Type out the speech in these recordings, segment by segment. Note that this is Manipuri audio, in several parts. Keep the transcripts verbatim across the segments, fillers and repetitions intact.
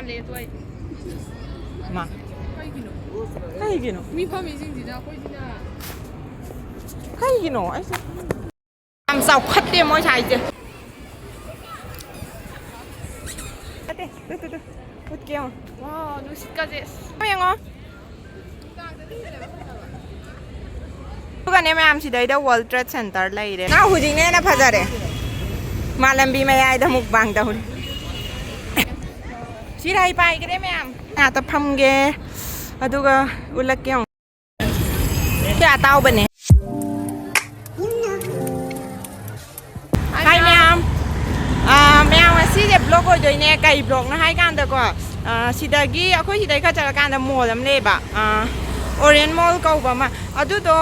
ꯂꯦ ꯑꯗꯨꯋꯥꯏꯗꯤ꯫ ꯃꯥ꯫ ꯀꯩꯒꯤꯅꯣ? ꯀꯩꯒꯤꯅꯣ? ꯃꯤ ꯐꯝꯃꯤꯁꯤꯡꯁꯤꯅ ꯑꯩꯈꯣꯏꯁꯤꯅ꯫ ꯀꯩꯒꯤꯅꯣ? ꯑꯩꯁꯦ ꯌꯥꯝ ꯆꯥꯎꯈꯠꯇꯦ ꯃꯣꯏ ꯁ꯭ꯋꯥꯏꯁꯦ꯫ ꯅꯠꯇꯦ, ꯇꯨ, ꯇꯨ, ꯇꯨ꯫ ꯎꯠꯀꯦ ꯌꯦꯡꯉꯣ꯫ ꯋꯥ, ꯅꯨꯡꯁꯤꯠꯀꯁꯦ꯫ ꯌꯦꯡꯉꯣ꯫ ꯑꯗꯨꯒꯅꯦ ꯃꯌꯥꯝ, ꯁꯤꯗꯩꯗ World Trade Center ꯂꯩꯔꯦ꯫ ꯅꯥꯎ, ꯍꯧꯖꯤꯛꯅ ꯍꯦꯟꯅ ꯐꯖꯔꯦ꯫ ꯃꯥ ꯂꯝꯕꯤ ꯃꯌꯥꯏꯗ mukbang ꯇꯧꯔꯤ꯫ ꯁꯤꯔꯥꯏ ꯄꯥꯏꯈ꯭ꯔꯦ ꯃꯌꯥꯝ꯫ ꯉꯥꯛꯇ ꯐꯝꯒꯦ꯫ ꯑꯗꯨꯒ ꯎꯠꯂꯛꯀꯦ ꯌꯦꯡꯉꯣ꯫ ꯁꯤ ꯑꯇꯥꯎꯕꯅꯦ꯫ ꯍꯥꯏ ꯃꯌꯥꯝ꯫ ꯑꯥ, ꯃꯌꯥꯝ, ꯉꯁꯤꯁꯦ vlog ꯑꯣꯏꯗꯣꯏꯅꯦ꯫ ꯀꯩ vlogꯅꯣ ꯍꯥꯏ ꯀꯥꯟꯗꯀꯣ, ꯑꯥ, ꯁꯤꯗꯒꯤ, ꯑꯩꯈꯣꯏ ꯁꯤꯗꯒꯤ ꯈꯔ ꯆꯠꯂꯀꯥꯟꯗ mall ꯑꯃ ꯂꯩꯌꯦꯕ, ꯑꯥ, Orion Mall ꯀꯧꯕ ꯑꯃ꯫ ꯑꯗꯨꯗꯣ,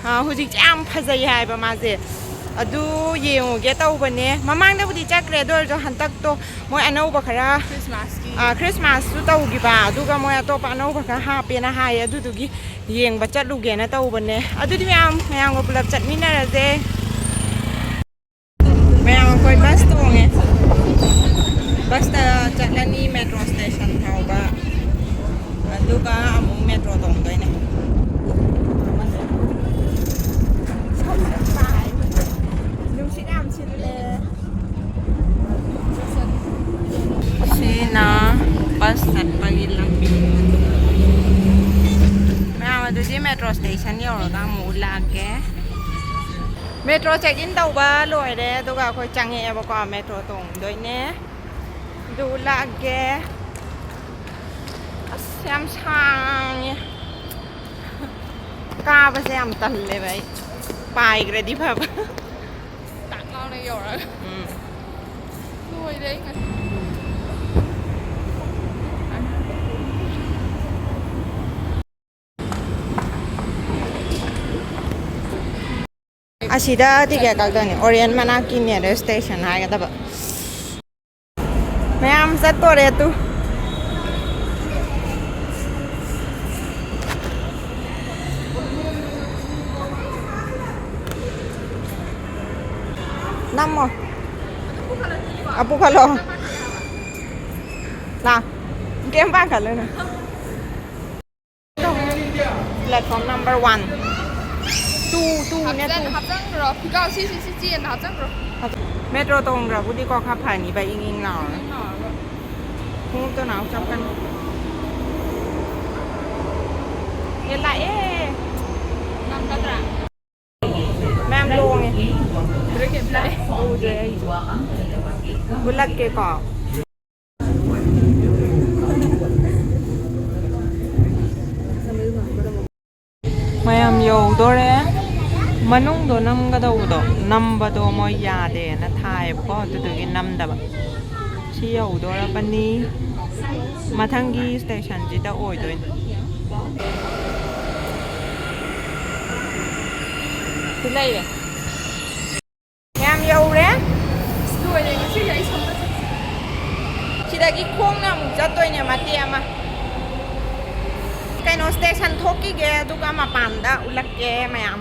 ꯑꯥ, ꯍꯧꯖꯤꯛꯁꯦ ꯌꯥꯝ ꯐꯖꯩ ꯍꯥꯏꯕ ꯃꯥꯁꯦ꯫ ꯑꯗꯨ ꯌꯦꯡꯉꯨꯒꯦ ꯇꯧꯕꯅꯦ꯫ ꯃꯃꯥꯡꯗꯕꯨꯗꯤ ꯆꯠꯈ꯭ꯔꯦ, ꯑꯗꯨ ꯑꯣꯏꯔꯁꯨ ꯍꯟꯗꯛꯇꯣ ꯃꯣꯏ ꯑꯅꯧꯕ ꯈꯔ, Christmasꯀꯤ꯫ ꯑꯥ, Christmasꯁꯨ ꯇꯧꯈꯤꯕ, ꯑꯗꯨꯒ ꯃꯣꯏ ꯑꯇꯣꯞꯄ ꯑꯅꯧꯕ ꯈꯔ ꯍꯥꯞꯄꯦꯅ ꯍꯥꯏꯌꯦ꯫ ꯑꯗꯨꯗꯨꯒꯤ ꯌꯦꯡꯕ ꯆꯠꯂꯨꯒꯦꯅ ꯇꯧꯕꯅꯦ꯫ ꯑꯗꯨꯗꯤ ꯃꯌꯥꯝ, ꯃꯌꯥꯝꯒ ꯄꯨꯂꯞ ꯆꯠꯃꯤꯟꯅꯔꯁꯦ꯫ ꯃꯌꯥꯝ ꯑꯩꯈꯣꯏ bus ꯇꯣꯡꯉꯦ꯫ Busꯇ ꯆꯠꯂꯅꯤ metro station ꯐꯥꯎꯕ꯫ ꯑꯗꯨꯒ ꯑꯃꯨꯛ metro ꯇꯣꯡꯗꯣꯏꯅꯦ꯫ ꯅꯨꯡꯁꯤꯠ ꯌꯥꯝ ꯁꯤꯠꯂꯦ꯫ ꯁꯤꯅ bus ꯆꯠꯄꯒꯤ ꯂꯝꯕꯤ꯫ ꯃꯌꯥꯝ, ꯑꯗꯨꯗꯤ metro station ꯌꯧꯔꯒ ꯑꯃꯨꯛ ꯎꯠꯂꯛꯑꯒꯦ꯫ Metro check in ꯇꯧꯕ ꯂꯣꯏꯔꯦ, ꯑꯗꯨꯒ ꯑꯩꯈꯣꯏ ꯆꯪꯉꯛꯑꯦꯕꯀꯣ, metro ꯇꯣꯡꯗꯣꯏꯅꯦ꯫ ꯑꯗꯨ ꯎꯠꯂꯛꯑꯒꯦ꯫ ꯑꯁ, ꯌꯥꯝ ꯁꯥꯡꯉꯦ꯫ ꯀꯥꯕꯁꯦ ꯌꯥꯝ ꯇꯜꯂꯦꯕ ꯑꯩ꯫ ꯄꯥꯏꯈ꯭ꯔꯗꯤ ꯐꯕ꯫ ꯇꯥꯛ ꯂꯥꯎꯅ ꯌꯧꯔꯒ꯫ ꯎꯝ꯫ ꯂꯣꯏꯔꯦ ꯑꯩ ꯉꯁꯤ꯫ ꯑꯁꯤꯗ ticket ꯀꯛꯇꯣꯏꯅꯦ, Orion ꯃꯅꯥꯛꯀꯤ nearest station ꯍꯥꯏꯒꯗꯕ꯫ ꯃꯌꯥꯝ ꯆꯠꯇꯣꯔꯦ ꯇꯨ꯫ ꯅꯝꯃꯣ꯫ ꯑꯄꯨ ꯈꯜꯂꯣ꯫ ꯂꯥ꯫ ꯀꯩꯝ ꯄꯥꯈꯠꯂꯨꯅꯨ꯫ Platform number one, two, two ꯅꯦ, ꯍꯥꯞꯆꯟ- two꯫ ꯍꯥꯞꯆꯟꯈ꯭ꯔꯣ꯫ ꯐꯤꯒꯥꯎ ꯁꯤ, ꯁꯤ, ꯁꯤ ꯆꯦꯟꯗ ꯍꯥꯞꯆꯟꯈ꯭ꯔꯣ꯫ Metro ꯇꯣꯡꯈ꯭ꯔꯕꯨꯗꯤꯀꯣ ꯈꯔ ꯐꯅꯤꯕ, ꯏꯪ ꯏꯪ ꯂꯥꯎꯔꯒ꯫ ꯈꯣꯡꯎꯞꯇꯣ ꯅꯥꯎ ꯆꯞꯀꯅꯤ꯫ ꯑꯦ, ꯂꯥꯛꯑꯦ꯫ ꯉꯝꯒꯗ꯭ꯔꯥ? ꯃꯌꯥꯝ ꯂꯣꯡꯉꯦ꯫ ꯎꯗ꯭ꯔꯦ ꯑꯩ꯫ ꯎꯠꯂꯛꯀꯦꯀꯣ꯫ ꯃꯌꯥꯝ ꯌꯧꯗꯣꯔꯦ꯫ ꯃꯅꯨꯡꯗꯣ ꯅꯝꯒꯗꯧꯕꯗꯣ, ꯅꯝꯕꯗꯣ ꯃꯣꯏ ꯌꯥꯗꯦꯅ ꯊꯥꯏꯌꯦꯕꯀꯣ, ꯑꯗꯨꯗꯨꯒꯤ ꯅꯝꯗꯕ꯫ ꯁꯤ ꯌꯧꯗꯣꯔꯕꯅꯤ꯫ ꯃꯊꯪꯒꯤ stationꯁꯤꯗ ꯑꯣꯏꯗꯣꯏꯅꯤ꯫ ꯁꯤ ꯂꯩꯔꯦ꯫ ꯃꯌꯥꯝ ꯌꯧꯔꯦ꯫ ꯑꯁ, ꯂꯣꯏꯔꯦ ꯉꯁꯤꯗꯤ ꯑꯩ ꯁꯝꯗ ꯆꯠꯁꯦ꯫ ꯁꯤꯗꯒꯤ ꯈꯣꯡꯅ ꯑꯃꯨꯛ ꯆꯠꯇꯣꯏꯅꯦ ꯃꯇꯦꯛ ꯑꯃ꯫ ꯀꯩꯅꯣ, station ꯊꯣꯛꯈꯤꯒꯦ, ꯑꯗꯨꯒ ꯃꯄꯥꯟꯗ ꯎꯠꯂꯛꯀꯦ ꯃꯌꯥꯝ꯫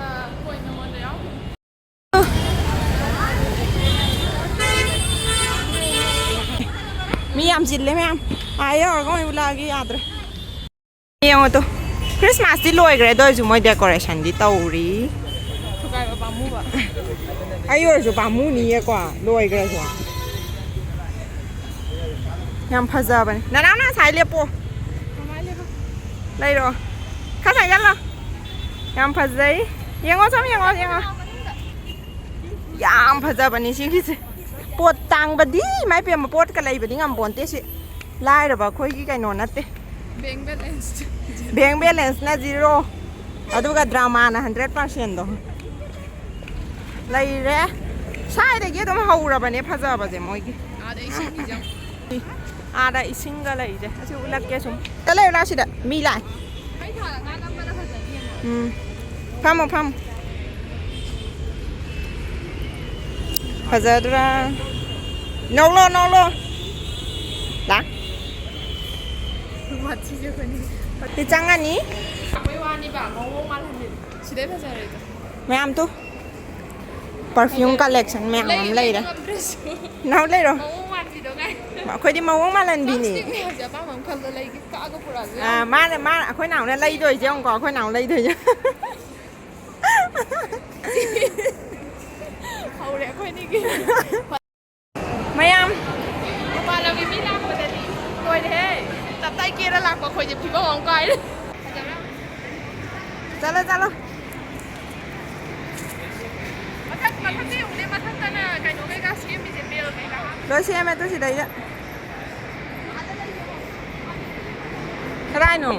ꯑ, ꯀꯣꯏ ꯅꯉꯣꯟꯗ ꯌꯥꯎꯈꯤꯕꯅꯦ꯫ ꯃꯤ ꯌꯥꯝ ꯆꯤꯜꯂꯦ ꯃꯌꯥꯝ꯫ ꯑꯥ ꯌꯧꯔꯒ ꯑꯣꯏꯅ ꯎꯠꯂꯛꯑꯒꯦ, ꯌꯥꯗ꯭ꯔꯦ꯫ ꯌꯦꯡꯉꯣ ꯇꯨ, Christmasꯇꯤ ꯂꯣꯏꯈ꯭ꯔꯦ, ꯑꯗꯨ ꯑꯣꯏꯔꯁꯨ ꯃꯣꯏ decorationꯗꯤ ꯇꯧꯔꯤ꯫ ꯊꯨꯒꯥꯏꯕ ꯄꯥꯝꯃꯨꯕ꯫ ꯑꯩ ꯑꯣꯏꯔꯁꯨ ꯄꯥꯝꯃꯨꯅꯤꯌꯦꯀꯣ, ꯂꯣꯏꯈ꯭ꯔꯁꯨ꯫ ꯌꯥꯝ ꯐꯖꯕꯅꯦ꯫ ꯅꯅꯥꯎꯅ ꯉꯁꯥꯏ ꯂꯦꯞꯄꯣ꯫ ꯀꯃꯥꯏ ꯂꯦꯞꯄ? ꯂꯩꯔꯣ꯫ ꯈꯔ ꯁꯥꯏ ꯆꯠꯂꯣ꯫ ꯌꯥꯝ ꯐꯖꯩ꯫ ꯌꯦꯡꯉꯣ, ꯁꯨꯝ ꯌꯦꯡꯉꯣ, ꯌꯦꯡꯉꯣ꯫ ꯌꯥꯝ ꯐꯖꯕꯅꯤ ꯁꯤꯒꯤꯁꯦ꯫ ꯄꯣꯠ ꯇꯥꯡꯕꯗꯤ, ꯏꯃꯥꯏ ꯄꯦꯝꯃ, ꯄꯣꯠꯀ ꯂꯩꯕꯗꯤ ꯉꯝꯄꯣꯟꯇꯦ ꯁꯤ꯫ ꯂꯥꯏꯔꯕ ꯑꯩꯈꯣꯏꯒꯤ ꯀꯩꯅꯣ ꯅꯠꯇꯦ꯫ Bank balance꯫ Bank balanceꯅ zero꯫ ꯑꯗꯨꯒ dramaꯅ hundred percentꯗꯣ꯫ ꯂꯩꯔꯦ꯫ ꯁ꯭ꯋꯥꯏꯗꯒꯤ ꯑꯗꯨꯝ ꯍꯧꯔꯕꯅꯦ ꯐꯖꯕꯁꯦ ꯃꯣꯏꯒꯤ꯫ ꯑꯥꯗ ꯏꯁꯤꯡ ꯐꯤꯖꯝ꯫ ꯑꯥꯗ ꯏꯁꯤꯡꯒ ꯂꯩꯁꯦ꯫ ꯑꯁꯤ ꯎꯠꯂꯛꯀꯦ ꯁꯨꯝ꯫ ꯂꯩꯌꯨ ꯂꯥꯎ ꯁꯤꯗ꯫ ꯃꯤ ꯂꯥꯛꯑꯦ꯫ ꯃꯩ ꯊꯥꯜꯂꯀꯥꯟꯗ ꯑꯃꯅ ꯐꯖꯅꯤ ꯌꯦꯡꯉꯣ꯫ ꯎꯝ꯫ ꯐꯝꯃꯣ, ꯐꯝꯃꯣ꯫ ꯐꯖꯗ꯭ꯔꯥ? ꯅꯧꯂꯣ, ꯅꯧꯂꯣ꯫ ꯂꯥꯛ꯫ ꯃꯊꯤꯁꯦ ꯑꯩꯈꯣꯏꯅꯤ꯫ ꯁꯤ ꯆꯪꯉꯅꯤ꯫ ꯑꯩꯈꯣꯏ ꯋꯥꯅꯤꯕ, ꯃꯑꯣꯡ ꯃꯥꯜꯍꯟꯗꯦ꯫ ꯁꯤꯗꯩ ꯐꯖꯔꯦꯗ꯫ ꯃꯌꯥꯝ ꯇꯨ꯫ Perfume ꯐꯖꯔꯦ꯫ Collection ꯃꯌꯥꯝ ꯑꯃ ꯂꯩꯔꯦ, ꯂꯩꯔꯦ꯫ ꯉꯝꯗ꯭ꯔꯁꯨ꯫ ꯅꯧ ꯂꯩꯔꯣ꯫ ꯃꯑꯣꯡ ꯃꯥꯟꯕꯤꯗꯣ ꯉꯥꯏ꯫ ꯑꯩꯈꯣꯏꯗꯤ ꯃꯑꯣꯡ ꯃꯥꯜꯍꯟꯕꯤꯅꯤ꯫ ꯄ꯭ꯂꯥꯁꯇꯤꯛꯅꯦ ꯍꯧꯖꯤꯛ ꯑꯄꯥꯝꯕ ꯑꯃ ꯈꯜꯂꯣ ꯂꯩꯒꯦ ꯀꯛꯑꯒ ꯄꯨꯔꯛꯑꯁꯨ ꯑꯥ, ꯌꯥꯅꯤ꯫ ꯃꯥꯅ ꯃꯥꯅ ꯑꯩꯈꯣꯏ ꯅꯥꯎꯅ ꯂꯩꯗꯣꯏꯁꯦ ꯌꯦꯡꯉꯨꯀꯣ, ꯑꯩꯈꯣꯏ ꯅꯥꯎꯅ ꯂꯩꯗꯣꯏꯁꯦ꯫ ꯍꯧꯔꯦ ꯑꯩꯈꯣꯏꯅꯤꯒꯤ꯫ ꯃꯌꯥꯝ꯫ ꯃꯄꯥꯟ ꯂꯝꯒꯤ ꯃꯤ ꯂꯥꯛꯄꯗꯗꯤ ꯂꯣꯏꯔꯦꯍꯦ꯫ ꯇꯞꯇꯥꯏ ꯀꯦꯔ ꯂꯥꯛꯄ ꯑꯩꯈꯣꯏꯁꯦ ꯐꯤꯕꯝ ꯑꯃ ꯀꯥꯏꯔꯦ꯫ ꯆꯠꯂꯣ ꯆꯠꯂꯣ꯫ ꯃꯊꯛ ꯃꯊꯛꯇ ꯌꯦꯡꯉꯨꯅꯦ, ꯃꯊꯛꯇꯅ ꯀꯩꯅꯣ ꯀꯩꯀꯥ ꯁꯦꯝꯃꯤꯁꯦ, ꯕꯦꯜ ꯀꯩꯀꯥ ꯍꯥꯞꯄꯤ꯫ ꯂꯣꯏ ꯁꯦꯝꯃꯦ ꯇꯨ ꯁꯤꯗꯩꯗ꯫ ꯀꯗꯥꯏꯅꯣ?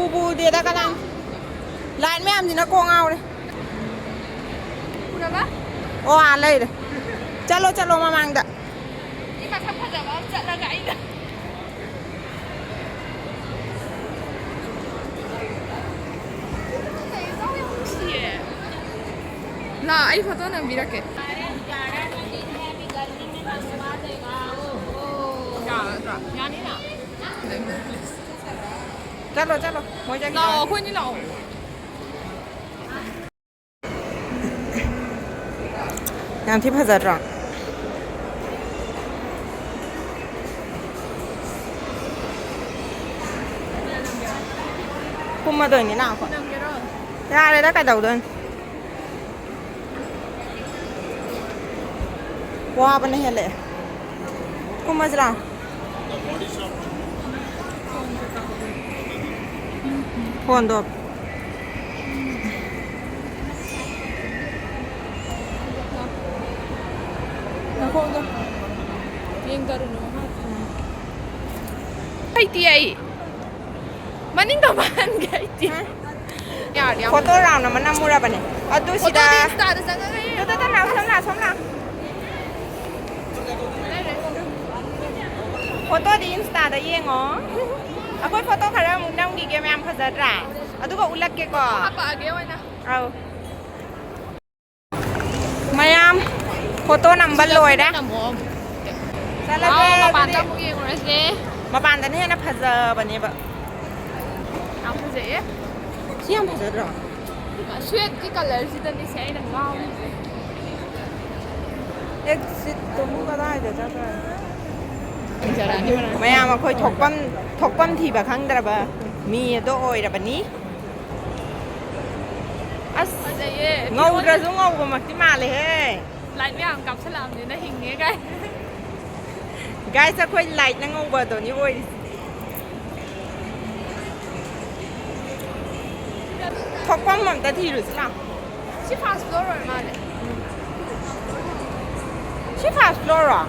ꯎꯕꯨ ꯎꯗꯦꯗ ꯀꯅꯥ? ꯂꯥꯏꯠ ꯃꯌꯥꯝꯁꯤꯅ ꯀꯣꯛ ꯉꯥꯎꯔꯦ꯫ ꯎꯔꯕ? ꯑꯣ, ꯑꯥ ꯂꯩꯔꯦ꯫ ꯆꯠꯂꯣ ꯆꯠꯂꯣ ꯃꯃꯥꯡꯗ꯫ ꯃꯤ ꯃꯁꯛ ꯐꯖꯕ ꯑꯃ ꯆꯠꯂꯒ ꯑꯩꯅ ꯅꯨꯡꯁꯤꯌꯦ꯫ ꯂꯥ, ꯑꯩ ꯐꯣꯇꯣ ꯅꯝꯕꯤꯔꯛꯀꯦ꯫ ꯌꯥꯔꯗ꯭ꯔꯥ? ꯌꯥꯅꯤꯅ꯫ ꯆꯠꯂꯣ ꯆꯠꯂꯣ, ꯃꯣꯏ ꯆꯠꯈꯤꯗꯣꯔꯦ꯫ ꯂꯥꯛꯑꯣ, ꯑꯩꯈꯣꯏꯅꯤ ꯂꯥꯛꯑꯣ꯫ ꯌꯥꯝ ꯊꯤ ꯐꯖꯗ꯭ꯔꯣ? ꯀꯨꯝꯃꯗꯣꯏꯅꯤ ꯂꯥꯛꯈꯣ꯫ ꯅꯝꯒꯦꯔꯣ? ꯌꯥꯔꯦꯗ, ꯀꯩꯗꯧꯗꯣꯏꯅꯣ? ꯋꯥꯕꯅ ꯍꯦꯜꯂꯛꯑꯦ꯫ ꯀꯨꯝꯃꯁꯤ ꯂꯥꯛꯑꯣ꯫ ꯐꯣꯟꯗꯣ꯫ ꯅꯈꯣꯡꯗꯣ ꯌꯦꯡꯗꯔꯨꯅꯨ ꯃꯈꯥ꯫ ꯍꯩꯇꯦ ꯑꯩ꯫ ꯃꯅꯤꯡ ꯀꯃꯥꯏ ꯍꯟꯒꯦ ꯍꯩꯇꯦ꯫ ꯌꯥꯔꯗꯤ ꯌꯥꯝ ꯐꯣꯇꯣ ꯔꯥꯎꯟ ꯑꯃ ꯅꯝꯃꯨꯔꯕꯅꯦ꯫ ꯑꯗꯨ ꯁꯤꯗ꯫ ꯐꯣꯇꯣꯗꯤ ꯏꯟꯁꯇꯥꯗ ꯆꯪꯉꯒ ꯇꯨ, ꯌꯦꯡꯉꯣ꯫ ꯇꯨ, ꯇꯨ, ꯂꯥꯎ, ꯁꯣꯝ ꯂꯥꯎ, ꯁꯣꯝ ꯂꯥꯎ꯫ ꯐꯣꯇꯣꯗꯤ ꯏꯟꯁꯇꯥꯗ ꯌꯦꯡꯉꯣ꯫ ꯑꯩꯈꯣꯏ ꯐꯣꯇꯣ ꯈꯔ ꯑꯃꯨꯛ ꯅꯝꯈꯤꯒꯦ, ꯃꯌꯥꯝ ꯐꯖꯗ꯭ꯔꯥ? ꯑꯗꯨꯒ ꯎꯠꯂꯛꯀꯦꯀꯣ꯫ ꯍꯥꯄꯛꯑꯒꯦ ꯑꯣꯏꯅ꯫ ꯑꯧ꯫ ꯃꯌꯥꯝ ꯐꯣꯇꯣ ꯅꯝꯕ ꯂꯣꯏꯔꯦ꯫ ꯅꯝꯃꯣ꯫ ꯆꯠꯂꯒꯦ ꯋꯥꯎ, ꯃꯄꯥꯟꯗ ꯑꯗꯨꯗꯤ꯫ ꯑꯃꯨꯛ ꯌꯦꯡꯉꯨꯔꯁꯦ꯫ ꯃꯄꯥꯟꯗꯅ ꯍꯦꯟꯅ ꯐꯖꯕꯅꯦꯕ꯫ ꯌꯥꯝ ꯐꯖꯩꯌꯦ꯫ ꯁꯤ ꯌꯥꯝ ꯐꯖꯗ꯭ꯔꯣ? ꯁ꯭ꯋꯦꯠꯀꯤ ꯀꯂꯔꯁꯤꯗꯅꯤꯁꯦ ꯑꯩꯅ ꯉꯥꯎꯔꯤꯁꯦ꯫ ꯑꯦꯛꯖꯤꯠꯇꯨꯕꯨ ꯀꯗꯥꯏꯗ ꯆꯠꯈ꯭ꯔꯦ? ꯃꯌꯥꯝ ꯑꯩꯈꯣꯏ ꯊꯣꯛꯐꯝ, ꯊꯣꯛꯐꯝ ꯊꯤꯕ ꯈꯪꯗ꯭ꯔꯕ ꯃꯤ ꯑꯗꯣ ꯑꯣꯏꯔꯕꯅꯤ꯫ ꯑꯁ, ꯐꯖꯩꯌꯦ꯫ ꯉꯧꯗ꯭ꯔꯁꯨ ꯉꯧꯕꯃꯛꯇꯤ ꯃꯥꯜꯂꯦꯍꯦ꯫ ꯂꯥꯏꯠ ꯃꯌꯥꯝ ꯀꯥꯞꯁꯜꯂꯛꯑꯕꯅꯤꯅ ꯍꯤꯡꯉꯦ ꯀꯥꯏ꯫ ꯒꯥꯏꯁ, ꯑꯩꯈꯣꯏ ꯂꯥꯏꯠꯅ ꯉꯧꯕ ꯑꯗꯨꯅꯤ ꯑꯣꯏꯔꯤꯁꯤꯗꯤ꯫ ꯊꯣꯛꯐꯝ ꯑꯝꯇ ꯊꯤꯔꯨꯁꯤ ꯂꯥꯎ꯫ ꯁꯤ ꯐꯥꯔꯁ ꯐ꯭ꯂꯣꯔ ꯑꯣꯏꯔ ꯃꯥꯜꯂꯦ꯫ ꯁꯤ ꯐꯥꯔꯁ ꯐ꯭ꯂꯣꯔꯔꯣ?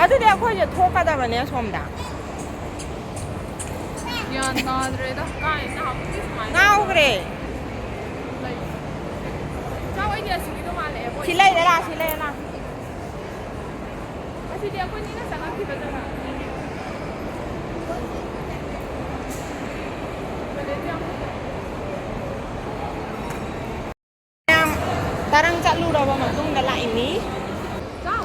ꯑꯗꯨꯗꯤ ꯑꯩꯈꯣꯏꯁꯦ ꯊꯣꯛꯀꯗꯕꯅꯦ ꯑꯁꯣꯝꯗ꯫ ꯒ꯭ꯌꯥꯟ ꯇꯥꯗ꯭ꯔꯦꯗ꯫ ꯀꯥꯏ ꯅꯍꯥꯟꯃꯨꯛꯇꯤ ꯁꯨꯃꯥꯏꯅ ꯉꯥꯎꯈ꯭ꯔꯦ꯫ ꯂꯩ꯫ ꯆꯥꯎ, ꯑꯩꯗꯤ ꯑꯁꯤꯒꯤꯗꯣ ꯃꯥꯜꯂꯛꯑꯦ꯫ ꯁꯤ ꯂꯩꯔꯦ ꯂꯥ, ꯁꯤ ꯂꯩꯔꯦ ꯂꯥ꯫ ꯑꯁꯤꯗꯤ ꯑꯩꯈꯣꯏꯅꯤꯅ ꯆꯪꯉꯛꯈꯤꯕ ꯖꯒꯥ꯫ ꯃꯌꯥꯝ ꯇꯔꯪ ꯆꯠꯂꯨꯔꯕ ꯃꯇꯨꯡꯗ ꯂꯥꯛꯏꯅꯤ꯫ ꯆꯥꯎ꯫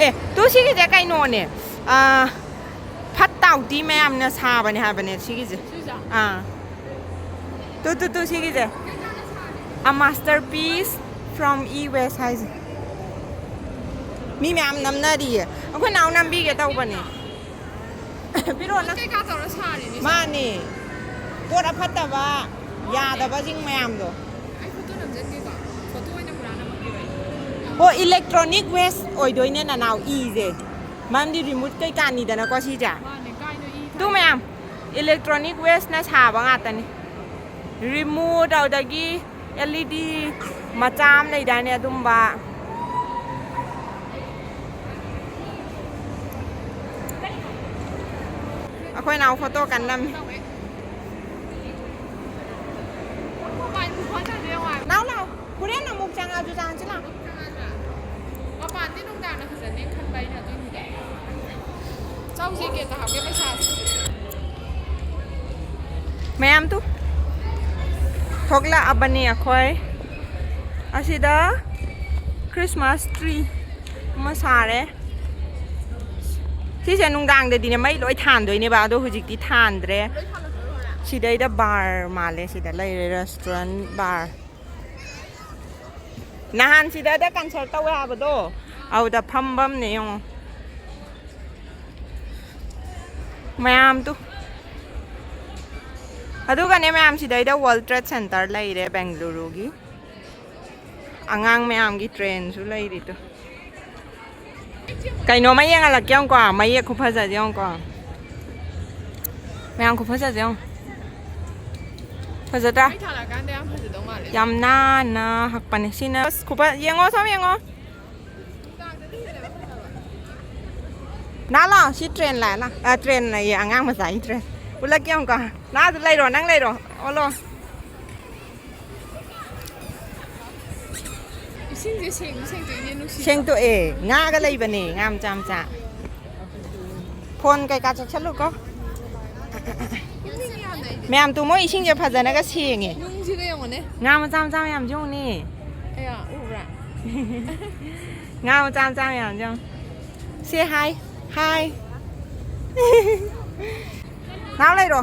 ꯑꯦ, ꯇꯨ ꯁꯤꯒꯤꯁꯦ ꯀꯩꯅꯣꯅꯦ꯫ ꯑꯥ, ꯐꯠꯇ ꯍꯥꯎꯊꯤ ꯃꯌꯥꯝꯅ ꯁꯥꯕꯅꯦ ꯍꯥꯏꯕꯅꯦ ꯁꯤꯒꯤꯁꯦ꯫ ꯁꯤꯁꯦ? ꯑꯥ꯫ ꯇꯨ, ꯇꯨ, ꯇꯨ, ꯁꯤꯒꯤꯁꯦ꯫ A masterpiece from E West ꯍꯥꯏꯁꯦ꯫ ꯃꯤ ꯃꯌꯥꯝ ꯅꯝꯅꯔꯤꯌꯦ꯫ ꯑꯩꯈꯣꯏ ꯅꯥꯎ ꯅꯝꯕꯤꯒꯦ ꯇꯧꯕꯅꯦ꯫ ꯄꯤꯔꯛꯑꯣ ꯅꯪ꯫ ꯀꯩꯀꯥ ꯇꯧꯔ ꯁꯥꯔꯤꯅꯤ꯫ ꯃꯥꯅꯦ꯫ ꯄꯣꯠ ꯑꯐꯠꯇꯕ, ꯌꯥꯗꯕꯁꯤꯡ ꯃꯌꯥꯝꯗꯣ꯫ ꯑꯩ ꯐꯣꯇꯣ ꯅꯝꯖꯟꯒꯦꯀꯣ꯫ ꯐꯣꯇꯣ ꯑꯣꯏꯅ ꯄꯨꯔꯥ ꯅꯝꯃꯛꯀꯦꯕ ꯑꯩ꯫ ꯑꯣ, electronic waste ꯑꯣꯏꯗꯣꯏꯅꯦ ꯅꯅꯥꯎ ꯏꯁꯦ꯫ ꯃꯔꯝꯗꯤ ꯔꯤꯃꯨꯠ ꯀꯩꯀꯥꯅꯤꯗꯅꯀꯣ ꯁꯤꯁꯦ꯫ ꯃꯥꯅꯦ, ꯀꯥꯏꯅꯣ ꯏ ꯇꯨ ꯊꯥꯏ? ꯃꯌꯥꯝ electronic wasteꯅ ꯁꯥꯕ ꯉꯥꯛꯇꯅꯤ꯫ ꯔꯤꯃꯨꯠ, ꯑꯗꯨꯗꯒꯤ L E D ꯃꯆꯥ ꯑꯃ ꯂꯩꯗꯥꯏꯅꯦ, ꯑꯗꯨꯝꯕ꯫ ꯑꯩꯈꯣꯏ ꯅꯥꯎ ꯐꯣꯇꯣ ꯀꯟꯅ ꯅꯝꯃꯤ꯫ ꯅꯥꯎ, ꯂꯥꯎ꯫ ꯍꯣꯔꯦꯟ ꯑꯃꯨꯛ ꯆꯪꯉꯛꯑꯁꯨ ꯆꯪꯉꯁꯤ, ꯂꯥꯎ꯫ ꯃꯄꯥꯟꯗꯤ ꯅꯨꯡꯗꯥꯡꯅ ꯐꯖꯅꯤ ꯈꯟꯕ ꯑꯩꯅ ꯑꯗꯨꯏꯅꯤꯗ꯫ ꯆꯧꯁꯦ ꯀꯦꯛꯇ ꯍꯥꯞꯀꯦ ꯄꯩꯁꯥꯁꯦ꯫ ꯃꯌꯥꯝ ꯇꯨ ꯊꯣꯛꯂꯛꯑꯕꯅꯤ ꯑꯩꯈꯣꯏ꯫ ꯑꯁꯤꯗ Christmas tree ꯑꯃ ꯁꯥꯔꯦ꯫ ꯁꯤꯁꯦ ꯅꯨꯡꯗꯥꯡꯗꯗꯤꯅꯦ ꯃꯩ ꯂꯣꯏ ꯊꯥꯟꯗꯣꯏꯅꯦꯕ, ꯑꯗꯣ ꯍꯧꯖꯤꯛꯇꯤ ꯊꯥꯟꯗ꯭ꯔꯦ꯫ ꯁꯤꯗꯩꯗ bar ꯃꯥꯜꯂꯦ, ꯁꯤꯗ ꯂꯩꯔꯦ restaurant bar꯫ ꯅꯍꯥꯟ ꯁꯤꯗ ꯀꯟꯁꯔꯠ ꯇꯧꯋꯦ ꯍꯥꯏꯕꯗꯣ, ꯑꯗꯨꯗ ꯐꯝꯕꯝꯅꯦ ꯌꯦꯡꯉꯣ꯫ ꯃꯌꯥꯝꯗꯨ꯫ ꯑꯗꯨꯒꯅꯦ ꯃꯌꯥꯝ, ꯁꯤꯗꯩꯗ World Trade Center ꯂꯩꯔꯦ ꯕꯦꯡꯒꯂꯨꯔꯨꯒꯤ꯫ ꯑꯉꯥꯡ ꯃꯌꯥꯝꯒꯤ ꯇ꯭ꯔꯦꯟꯁꯨ ꯂꯩꯔꯤꯗꯣ꯫ ꯀꯩꯅꯣꯝꯃ ꯌꯦꯡꯍꯜꯂꯛꯀꯦ ꯌꯦꯡꯉꯨꯀꯣ, ꯃꯌꯦꯛ ꯈꯨꯐꯖꯁꯦ ꯌꯦꯡꯉꯨꯀꯣ꯫ ꯃꯌꯥꯝ ꯈꯨꯐꯖꯁꯦ ꯌꯦꯡꯉꯣ꯫ ꯐꯖꯗ꯭ꯔꯥ? ꯃꯩ ꯊꯥꯜꯂꯛꯑꯀꯥꯟꯗ ꯌꯥꯝ ꯐꯖꯗꯧ ꯃꯥꯜꯂꯦ꯫ ꯌꯥꯝ ꯅꯥꯟꯅ ꯍꯛꯄꯅꯦ꯫ ꯁꯤꯅ ꯑꯁ ꯈꯨꯐ-, ꯌꯦꯡꯉꯣ, ꯁꯣꯝ ꯌꯦꯡꯉꯣ꯫ ꯅꯥ ꯂꯥꯎ, ꯁꯤ ꯇ꯭ꯔꯦꯟ ꯂꯥꯛꯑꯦ, ꯂꯥꯎ꯫ ꯑ, ꯇ꯭ꯔꯦꯟ ꯑꯌꯦ, ꯑꯉꯥꯡ ꯃꯆꯥꯒꯤ ꯇ꯭ꯔꯦꯟ꯫ ꯎꯠꯂꯛꯀꯦ ꯌꯦꯡꯉꯨꯀꯣ꯫ ꯅꯥ ꯑꯗꯨ ꯂꯩꯔꯣ, ꯅꯪ ꯂꯩꯔꯣ꯫ ꯑꯣꯜꯂꯣ꯫ ꯏꯁꯤꯡꯁꯦ ꯁꯦꯡꯗꯤ ꯁꯦꯡꯗꯣꯛꯏꯅꯦ, ꯅꯨꯡꯁꯤꯠ꯫ ꯁꯦꯡꯗꯣꯛꯑꯦ꯫ ꯉꯥꯒ ꯂꯩꯕꯅꯦ, ꯉꯥ ꯃꯆꯥ ꯃꯆꯥ꯫ ꯐꯣꯟ ꯀꯩꯀꯥ ꯆꯦꯛꯁꯜꯂꯨꯀꯣ꯫ ꯏꯁꯤꯡ ꯌꯥꯝꯅ ꯑꯩꯗꯤ꯫ ꯃꯌꯥꯝ ꯇꯨꯝꯃꯣ, ꯏꯁꯤꯡꯁꯦ ꯐꯖꯅꯒ ꯁꯦꯡꯉꯦ꯫ ꯅꯨꯡꯁꯤꯒ ꯌꯦꯡꯉꯨꯅꯦ꯫ ꯉꯥ ꯃꯆꯥ ꯃꯆꯥ ꯃꯌꯥꯝꯁꯦ ꯌꯦꯡꯉꯨꯅꯦ꯫ ꯑꯌꯥ, ꯎꯕ꯭ꯔꯥ? ꯉꯥ ꯃꯆꯥ ꯃꯆꯥ ꯃꯌꯥꯝꯁꯦ ꯌꯦꯡꯉꯨ꯫ Say hi. Hi. ꯅꯥꯎ ꯂꯩꯔꯣ꯫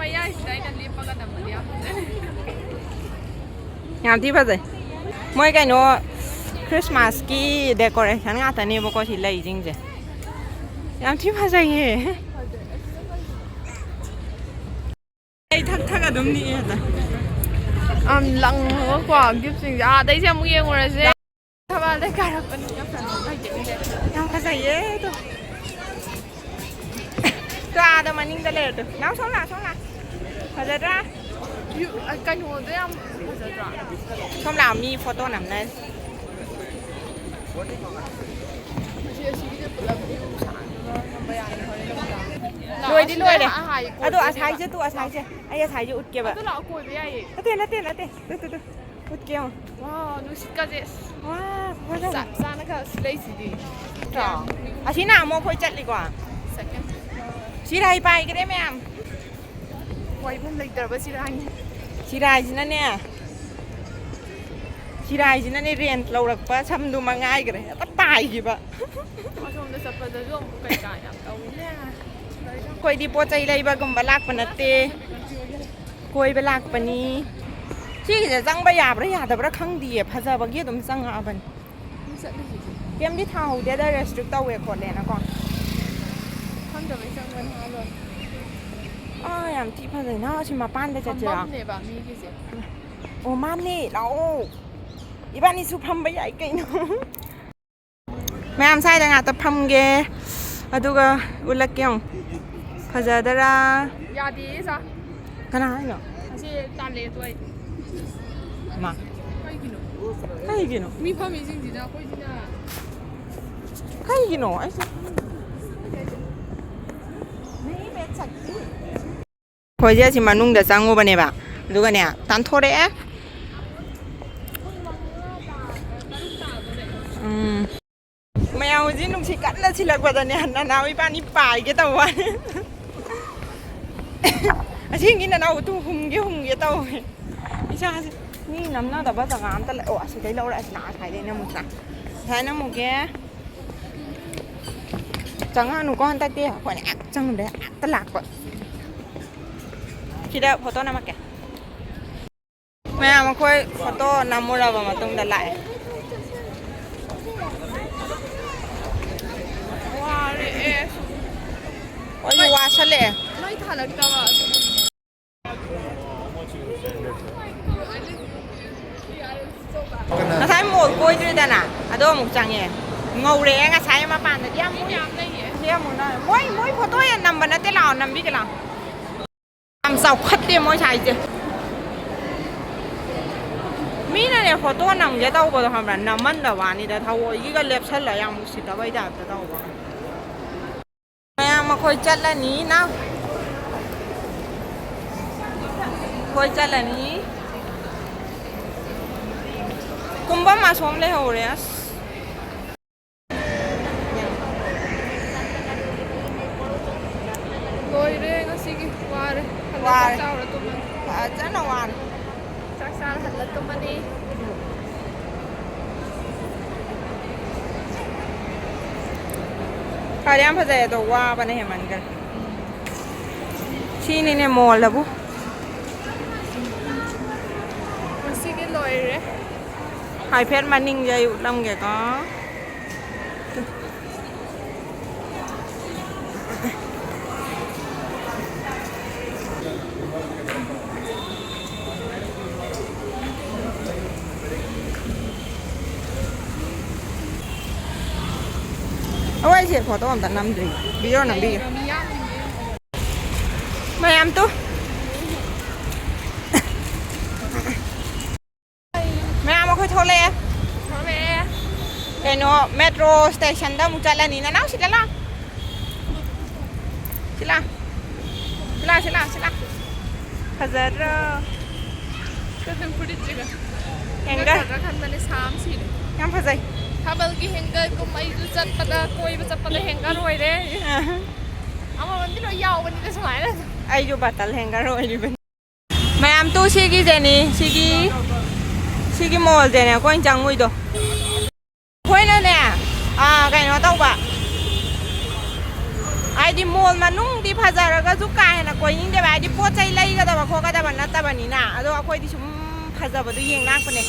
ꯃꯌꯥꯏꯁꯤꯗ ꯑꯩꯅ ꯂꯦꯞꯄꯒ ꯅꯝꯕꯗꯤ ꯌꯥꯝ ꯐꯖꯅꯤ꯫ ꯌꯥꯝ ꯊꯤ ꯐꯖꯩ꯫ ꯃꯣꯏ ꯀꯩꯅꯣ, Christmas ꯀꯤ decoration ꯉꯥꯛꯇꯅꯦꯕꯀꯣ ꯁꯤ ꯂꯩꯁꯤꯡꯁꯦ꯫ ꯌꯥꯝ ꯊꯤ ꯐꯖꯩꯌꯦ꯫ ꯑꯩ ꯊꯛ ꯊꯛ ꯑꯗꯨꯝ ꯅꯤꯛꯑꯦ ꯑꯗ꯫ ꯌꯥꯝ ꯂꯪꯉꯒꯀꯣ gift ꯁꯤꯡꯁꯦ꯫ ꯑꯥꯗꯩꯁꯦ ꯑꯃꯨꯛ ꯌꯦꯡꯉꯨꯔꯁꯦ꯫ ꯊꯕꯥꯜꯗꯩ ꯀꯥꯔꯛꯄꯅꯤ꯫ ꯌꯥꯝ ꯐꯖꯩꯌꯦ ꯑꯗꯣ꯫ ꯇꯣ ꯑꯥꯗ ꯃꯅꯤꯡꯗ ꯂꯩꯔꯦ ꯇꯣ꯫ ꯅꯥꯎ ꯁꯣꯝ ꯂꯥꯛꯑꯣ, ꯁꯣꯝ ꯂꯥꯛꯑꯣ꯫ ꯐꯖꯗ꯭ꯔꯥ? ꯀꯩꯅꯣꯗꯣ ꯌꯥꯝ ꯐꯖꯗ꯭ꯔꯥ? ꯁꯣꯝ ꯂꯥꯛꯑꯣ, ꯃꯤ ꯐꯣꯇꯣ ꯅꯝꯅꯔꯤ꯫ ꯑꯁꯤ, ꯑꯁꯤꯒꯤꯁꯦ ꯄꯨꯂꯞ view ꯁꯥꯡꯅ ꯅꯝꯕ ꯌꯥꯅꯤ ꯍꯣꯔꯦꯟ ꯅꯨꯃꯤꯗꯥꯡ꯫ ꯂꯣꯏꯗꯤ ꯂꯣꯏꯔꯦ꯫ ꯑꯗꯣ ꯑꯁꯥꯏꯁꯦ ꯇꯨ, ꯑꯁꯥꯏꯁꯦ꯫ ꯑꯩ ꯑꯁꯥꯏꯁꯦ ꯎꯠꯀꯦꯕ꯫ ꯑꯗꯨ ꯂꯥꯛꯑꯣ, ꯀꯣꯏꯕ ꯌꯥꯏꯌꯦ꯫ ꯅꯠꯇꯦ, ꯅꯠꯇꯦ, ꯅꯠꯇꯦ꯫ Two, two, two. ꯎꯠꯀꯦ ꯌꯦꯡꯉꯣ꯫ ꯋꯥꯎ, ꯅꯨꯡꯁꯤꯠꯀꯁꯦ꯫ ꯋꯥ, ꯐꯖꯅ꯫ ꯆꯞ ꯆꯥꯅꯒ ꯂꯩꯁꯤꯗꯤ꯫ ꯅꯠꯇ꯭ꯔꯣ? ꯑꯁꯤꯅ ꯑꯃꯨꯛ ꯑꯩꯈꯣꯏ ꯆꯠꯂꯤꯀꯣ꯫ Second꯫ ꯁꯤꯔꯥꯏ ꯄꯥꯏꯈ꯭ꯔꯦ ꯃꯌꯥꯝ꯫ ꯋꯥꯏꯐꯝ ꯂꯩꯇ꯭ꯔꯕ ꯁꯤꯔꯥꯏꯅꯤ꯫ ꯁꯤꯔꯥꯏꯁꯤꯅꯅꯦ, ꯁꯤꯔꯥꯏꯁꯤꯅꯅꯦ rent ꯂꯧꯔꯛꯄ ꯁꯝꯗꯨ ꯃꯉꯥꯏꯈ꯭ꯔꯦ꯫ ꯍꯦꯛꯇ ꯄꯥꯏꯈꯤꯕ꯫ ꯑꯁꯣꯝꯗ ꯆꯠꯄꯗꯁꯨ ꯑꯃꯨꯛ ꯀꯩꯀꯥ ꯌꯥꯝ ꯇꯧꯋꯤꯅꯦ꯫ ꯑꯩꯈꯣꯏꯗꯤ ꯄꯣꯠ ꯆꯩ ꯂꯩꯕꯒꯨꯝꯕ ꯂꯥꯛꯄ ꯅꯠꯇꯦ꯫ ꯀꯣꯏꯕ ꯂꯥꯛꯄꯅꯤ꯫ ꯁꯤꯒꯤꯁꯦ ꯆꯪꯕ ꯌꯥꯕ꯭ꯔꯥ ꯌꯥꯗꯕ꯭ꯔꯥ ꯈꯪꯗꯤꯌꯦ, ꯐꯖꯕꯒꯤ ꯑꯗꯨꯝ ꯆꯪꯉꯛꯑꯕꯅꯤ꯫ ꯀꯩꯝꯗꯤ ꯊꯥꯍꯧꯗꯦꯗ, ꯔꯦꯁꯇ꯭ꯔꯤꯛ ꯇꯧꯋꯦ ꯈꯣꯠꯂꯦꯅꯀꯣ꯫ ꯈꯪꯗꯕꯩ ꯆꯪꯕꯅꯤ ꯍꯥꯏ ꯂꯣꯏꯔꯦ꯫ ꯑꯥ, ꯌꯥꯝ ꯊꯤ ꯐꯖꯩꯅ꯫ ꯁꯤ ꯃꯄꯥꯟꯗ ꯆꯠꯁꯤꯔꯣ? ꯐꯝꯐꯝꯅꯦꯕ ꯃꯤꯒꯤꯁꯦ꯫ ꯑꯣ, ꯃꯥꯅꯦ, ꯂꯥꯛꯑꯣ꯫ ꯏꯕꯥꯅꯤꯁꯨ ꯐꯝꯕ ꯌꯥꯏ ꯀꯩꯅꯣ꯫ ꯃꯌꯥꯝ ꯁ꯭ꯋꯥꯏꯗ ꯉꯥꯛꯇ ꯐꯝꯒꯦ, ꯑꯗꯨꯒ ꯎꯠꯂꯛꯀꯦ ꯑꯃꯨꯛ꯫ ꯐꯖꯗꯔꯥ? ꯌꯥꯗꯦꯌꯦ, ꯁꯥ꯫ ꯀꯅꯥ ꯍꯥꯏꯅꯣ? ꯑꯁꯤ ꯇꯥꯜꯂꯦ ꯑꯗꯨꯋꯥꯏꯗ꯫ ꯃꯥ꯫ ꯀꯩꯒꯤꯅꯣ? ꯀꯩꯒꯤꯅꯣ? ꯃꯤ ꯐꯝꯃꯤꯁꯤꯡꯁꯤꯅ ꯑꯩꯈꯣꯏꯁꯤꯅ꯫ ꯀꯩꯒꯤꯅꯣ? ꯑꯩꯁꯨ ꯑꯩꯈꯣꯏꯁꯦ ꯑꯁꯤ ꯃꯅꯨꯡꯗ ꯆꯪꯉꯨꯕꯅꯦꯕ, ꯑꯗꯨꯒꯅꯦ, ꯇꯥꯟꯊꯣꯔꯛꯑꯦ꯫ ꯎꯝ꯫ ꯃꯌꯥꯝ ꯍꯧꯖꯤꯛ ꯅꯨꯡꯁꯤꯠ ꯀꯟꯅ ꯁꯤꯜꯂꯛꯄꯗꯅꯦ, ꯅꯅꯥꯎ ꯏꯕꯥꯅꯤ ꯄꯥꯏꯒꯦ ꯇꯧꯕ ꯋꯥꯅꯤ꯫ ꯑꯁꯦꯡꯒꯤ ꯅꯅꯥꯎ ꯎꯇꯨ ꯍꯨꯝꯒꯦ ꯍꯨꯝꯒꯦ ꯇꯧꯋꯦ꯫ ꯏꯁꯥꯁꯦ ꯃꯤ ꯅꯝꯅꯗꯕ ꯖꯒꯥ ꯑꯝꯇ ꯂꯩ-, ꯑꯣ, ꯑꯁꯤꯗꯩ ꯂꯧꯔꯛꯑꯁꯤ ꯅꯍꯥꯟ ꯉꯁꯥꯏꯗꯩ ꯅꯝꯃꯨꯁꯤꯔꯥ? ꯉꯁꯥꯏ ꯅꯝꯃꯨꯒꯦ꯫ ꯆꯪꯉꯛꯑꯅꯨꯀꯣ ꯍꯟꯗꯛꯇꯤ꯫ ꯑꯩꯈꯣꯏꯅ ꯍꯦꯛ ꯆꯪꯉꯨꯕꯗ ꯍꯦꯛꯇ ꯂꯥꯛꯄ꯫ ꯁꯤꯗ ꯐꯣꯇꯣ ꯅꯝꯃꯛꯀꯦ꯫ ꯃꯌꯥꯝ ꯑꯩꯈꯣꯏ ꯐꯣꯇꯣ ꯅꯝꯃꯨꯔꯕ ꯃꯇꯨꯡꯗ ꯂꯥꯛꯑꯦ꯫ ꯋꯥꯔꯦ ꯑꯦ꯫ ꯑꯩꯁꯨ ꯋꯥꯁꯜꯂꯛꯑꯦ꯫ ꯃꯩ ꯊꯥꯜꯂꯛꯇꯕ ꯑꯗꯨꯒꯤ꯫ ꯉꯁꯥꯏ ꯃꯣꯜ ꯀꯣꯏꯗ꯭ꯔꯤꯗꯅ, ꯑꯗꯣ ꯑꯃꯨꯛ ꯆꯪꯉꯦ꯫ ꯉꯧꯔꯛꯑꯦ ꯉꯁꯥꯏ ꯃꯄꯥꯟꯗꯗꯤ ꯌꯥꯝ ꯃꯨꯏ꯫ ꯌꯥꯝ ꯂꯩꯌꯦ꯫ ꯁꯤ ꯑꯃꯨꯛ ꯅ-, ꯃꯣꯏ, ꯃꯣꯏ ꯐꯣꯇꯣ ꯍꯦꯟꯅ ꯅꯝꯕ ꯅꯠꯇꯦ, ꯂꯥꯛꯑꯣ ꯅꯝꯕꯤꯒꯦ ꯂꯥꯛꯑꯣ꯫ ꯌꯥꯝ ꯆꯥꯎꯈꯠꯇꯦ ꯃꯣꯏ ꯁ꯭ꯋꯥꯏꯁꯦ꯫ ꯃꯤꯅꯅꯦ ꯐꯣꯇꯣ ꯅꯝꯒꯦ ꯇꯧꯕꯗꯣ ꯈꯪꯕ꯭ꯔꯥ, ꯅꯝꯍꯟꯗꯕ ꯋꯥꯅꯤꯗ, ꯊꯑꯣꯏꯒꯤꯒ ꯂꯦꯞꯁꯜꯂ ꯌꯥꯝ ꯎꯁꯤꯠꯇꯕꯩ ꯇꯥꯏꯞꯇ ꯇꯧꯕ꯫ ꯃꯌꯥꯝ ꯑꯩꯈꯣꯏ ꯆꯠꯂꯅꯤ ꯅꯥꯎ꯫ ꯑꯩꯈꯣꯏ ꯆꯠꯂꯅꯤ꯫ ꯀꯨꯝꯐꯝ ꯑꯁꯣꯝ ꯂꯩꯍꯧꯔꯦ ꯑꯁ꯫ ꯂꯣꯏꯔꯦ ꯉꯁꯤꯒꯤ꯫ ꯋꯥꯔꯦ꯫ ꯍꯜꯂ ꯆꯥꯛ ꯋꯥꯔꯦ꯫ ꯆꯥꯔꯨꯔ ꯇꯨꯝꯃꯅꯤ꯫ ꯐꯖꯅ ꯋꯥꯔꯦ꯫ ꯆꯥꯛ ꯆꯥꯔ ꯍꯜꯂ ꯇꯨꯝꯃꯅꯤ꯫ ꯐꯔꯦ, ꯌꯥꯝ ꯐꯖꯩ ꯑꯗꯣ, ꯋꯥꯕꯅ ꯍꯦꯟꯃꯟꯈ꯭ꯔꯦ꯫ ꯁꯤꯅꯤꯅꯦ ꯃꯣꯜꯗꯕꯨ꯫ ꯍꯥꯏꯐꯦꯠ ꯃꯅꯤꯡꯁꯦ ꯑꯩ ꯎꯠꯂꯝꯒꯦꯀꯣ꯫ ꯑꯩꯈꯣꯏꯁꯦ ꯐꯣꯇꯣ ꯑꯝꯇ ꯅꯝꯗ꯭ꯔꯤ, ꯚꯤꯗꯤꯑꯣ ꯅꯝꯕꯤꯒꯦ꯫ ꯃꯌꯥꯝ ꯇꯨ꯫ ꯃꯌꯥꯝ ꯑꯩꯈꯣꯏ ꯊꯣꯛꯂꯛꯑꯦ꯫ ꯊꯣꯛꯂꯛꯑꯦ꯫ ꯀꯩꯅꯣ, ꯃꯦꯇ꯭ꯔꯣ ꯁ꯭ꯇꯦꯁꯟꯗ ꯑꯃꯨꯛ ꯆꯠꯂꯅꯤ꯫ ꯅꯅꯥꯎ ꯁꯤꯗ ꯂꯥꯎ꯫ ꯁꯤꯂꯥ꯫ ꯁꯤꯂꯥ, ꯁꯤꯂꯥ, ꯁꯤꯂꯥ꯫ ꯐꯖꯗ꯭ꯔꯣ? ꯀꯩꯅꯣ ꯐꯨꯔꯤꯠꯁꯤꯒ꯫ ꯍꯦꯡꯒꯔ꯫ ꯅꯠꯇ꯭ꯔꯗ꯭ꯔꯥ ꯈꯟꯕꯅꯦ, ꯁꯥ ꯑꯃ ꯁꯤꯔꯦ꯫ ꯌꯥꯝ ꯐꯖꯩ꯫ ꯊꯥꯕꯜꯒꯤ ꯍꯦꯡꯒꯔꯒꯨꯝꯕ ꯑꯩꯁꯨ ꯆꯠꯄꯗ, ꯀꯣꯏꯕ ꯆꯠꯄꯗ ꯍꯦꯡꯒꯔ ꯑꯣꯏꯔꯦ꯫ ꯑꯃꯃꯝꯗꯤ ꯂꯣꯏ ꯌꯥꯎꯕꯅꯤꯗ ꯁꯨꯃꯥꯏꯅ꯫ ꯑꯩꯁꯨ ꯕꯇꯜ ꯍꯦꯡꯒꯔ ꯑꯣꯏꯔꯤꯕꯅꯤ꯫ ꯃꯌꯥꯝ ꯇꯨ ꯁꯤꯒꯤꯁꯦꯅꯤ, ꯁꯤꯒꯤ, ꯁꯤꯒꯤ ꯃꯣꯜꯁꯦꯅꯦ ꯑꯩꯈꯣꯏꯅ ꯆꯪꯉꯨꯏꯗꯣ꯫ ꯑꯩꯈꯣꯏꯅꯅꯦ, ꯑꯥ, ꯀꯩꯅꯣ ꯇꯧꯕ, ꯍꯥꯏꯗꯤ ꯃꯣꯜ ꯃꯅꯨꯡꯗꯤ ꯐꯖꯔꯒꯁꯨ ꯀꯥ ꯍꯦꯟꯅ ꯀꯣꯏꯅꯤꯡꯗꯦꯕ, ꯍꯥꯏꯗꯤ ꯄꯣꯠ ꯆꯩ ꯂꯩꯒꯗꯕ ꯈꯣꯠꯀꯗꯕ ꯅꯠꯇꯕꯅꯤꯅ꯫ ꯑꯗꯣ ꯑꯩꯈꯣꯏꯗꯤ ꯁꯨꯝ ꯐꯖꯕꯗꯣ ꯌꯦꯡ ꯂꯥꯛꯄꯅꯦ꯫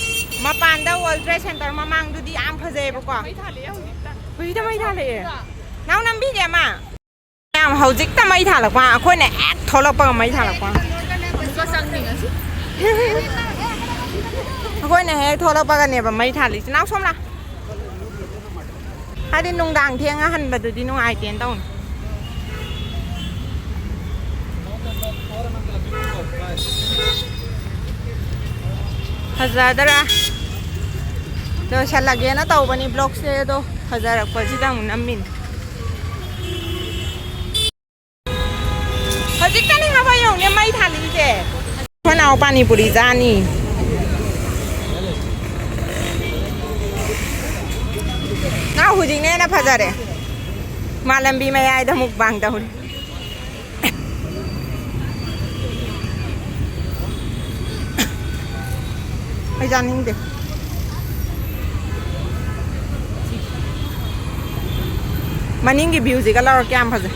ꯃꯄꯥꯟꯗ World Trade Center ꯃꯃꯥꯡꯗꯨꯗꯤ ꯌꯥꯝ ꯐꯖꯩꯌꯦꯕꯀꯣ꯫ ꯃꯩ ꯊꯥꯜꯂꯛꯑꯦ ꯍꯧꯖꯤꯛꯇ꯫ ꯍꯧꯖꯤꯛꯇ ꯃꯩ ꯊꯥꯜꯂꯛꯑꯦ꯫ ꯅꯪ ꯅꯝꯕꯤꯒꯦ ꯑꯃ꯫ ꯃꯌꯥꯝ ꯍꯧꯖꯤꯛꯇ ꯃꯩ ꯊꯥꯜꯂꯛꯄ, ꯑꯩꯈꯣꯏꯅ ꯍꯦꯛ ꯊꯣꯛꯂꯛꯄꯒ ꯃꯩ ꯊꯥꯜꯂꯛꯄ꯫ ꯑꯃꯨꯛꯀ ꯆꯪꯅꯤꯡꯉꯁꯤ꯫ ꯑꯩꯈꯣꯏꯅ ꯍꯦꯛ ꯊꯣꯛꯂꯛꯄꯒꯅꯦꯕ ꯃꯩ ꯊꯥꯜꯂꯤꯁꯤ꯫ ꯅꯥꯎ ꯁꯣꯝꯂꯥ꯫ ꯍꯥꯏꯗꯤ ꯅꯨꯡꯗꯥꯡ ꯊꯦꯡꯉ ꯍꯟꯕꯗꯨꯗꯤ ꯅꯨꯡꯉꯥꯏꯇꯦꯅ ꯇꯧꯅꯤ꯫ ꯐꯖꯗ꯭ꯔꯥ? ꯂꯣꯏꯁꯜꯂꯒꯦꯅ ꯇꯧꯕꯅꯤ vlogꯁꯦ, ꯑꯗꯣ ꯐꯖꯔꯛꯄꯁꯤꯗ ꯑꯃꯨꯛ ꯅꯝꯃꯤꯅꯤ꯫ ꯍꯧꯖꯤꯛꯇꯅꯤ ꯍꯥꯏꯕ ꯌꯦꯡꯉꯨꯅꯦ ꯃꯩ ꯊꯥꯜꯂꯤꯁꯦ꯫ ꯑꯩꯈꯣꯏ ꯅꯥꯎ ꯄꯥꯅꯤꯄꯨꯔꯤ ꯆꯥꯅꯤ꯫ ꯅꯥꯎ ꯍꯧꯖꯤꯛꯅ ꯍꯦꯟꯅ ꯐꯖꯔꯦ꯫ ꯃꯥ ꯂꯝꯕꯤ ꯃꯌꯥꯏꯗ mukbang ꯇꯧꯔꯤ꯫ ꯑꯩ ꯆꯥꯅꯤꯡꯗꯦ꯫ ꯃꯅꯤꯡꯒꯤ viewꯁꯤꯒ ꯂꯧꯔ ꯀꯌꯥꯝ ꯐꯖꯩ꯫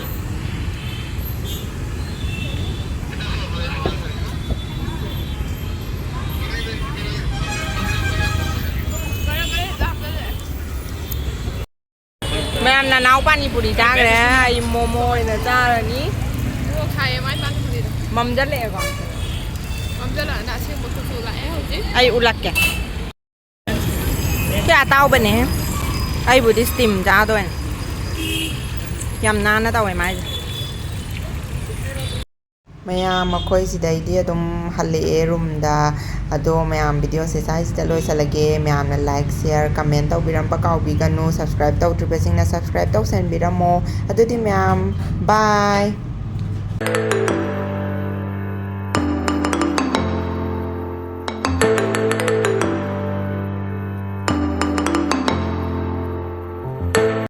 ꯃꯌꯥꯝ ꯅꯅꯥꯎ ꯄꯥꯅꯤ ꯄꯨꯔꯤ ꯆꯥꯈ꯭ꯔꯦ꯫ ꯑꯩ ꯃꯣꯃꯣ ꯑꯣꯏꯅ ꯆꯥꯔꯅꯤ꯫ ꯃꯣꯔꯣꯛ ꯁꯥꯏꯌꯦ ꯃꯥꯏ ꯄꯥꯟ ꯄꯨꯔꯤꯗꯣ꯫ ꯃꯝꯖꯜꯂꯛꯑꯦꯀꯣ꯫ ꯃꯝꯖꯜꯂꯛꯑꯅ ꯑꯁꯦꯡꯕ ꯀꯨꯆꯨ ꯂꯥꯛꯑꯦ ꯍꯧꯖꯤꯛ꯫ ꯑꯩ ꯎꯠꯂꯛꯀꯦ꯫ ꯁꯤ ꯑꯇꯥꯎꯕꯅꯦ꯫ ꯑꯩꯕꯨꯗꯤ ꯁ꯭ꯇꯤꯝ ꯆꯥꯗꯣꯏꯅꯦ꯫ ꯌꯥꯝ ꯅꯥꯟꯅ ꯇꯧꯋꯦ ꯃꯥꯏꯁꯦ꯫ ꯃꯌꯥꯝ ꯑꯩꯈꯣꯏ ꯁꯤꯗꯩꯗꯤ ꯑꯗꯨꯝ ꯍꯜꯂꯛꯑꯦ ꯔꯨꯝꯗ꯫ ꯑꯗꯣ ꯃꯌꯥꯝ ꯚꯤꯗꯤꯑꯣꯁꯦ ꯁ꯭ꯋꯥꯏꯁꯤꯗ ꯂꯣꯏꯁꯤꯜꯂꯒꯦ꯫ ꯃꯌꯥꯝꯅ ꯂꯥꯏꯛ ꯁꯤꯌꯔ ꯀꯃꯦꯟ ꯇꯧꯕꯤꯔꯝꯕ ꯀꯥꯎꯕꯤꯒꯅꯨ꯫ Subscribe ꯇꯧꯗ꯭ꯔꯤꯕꯁꯤꯡꯅ subscribe ꯇꯧꯁꯟꯕꯤꯔꯝꯃꯣ꯫ ꯑꯗꯨꯗꯤ ꯃꯌꯥꯝ ꯕꯥꯏ꯫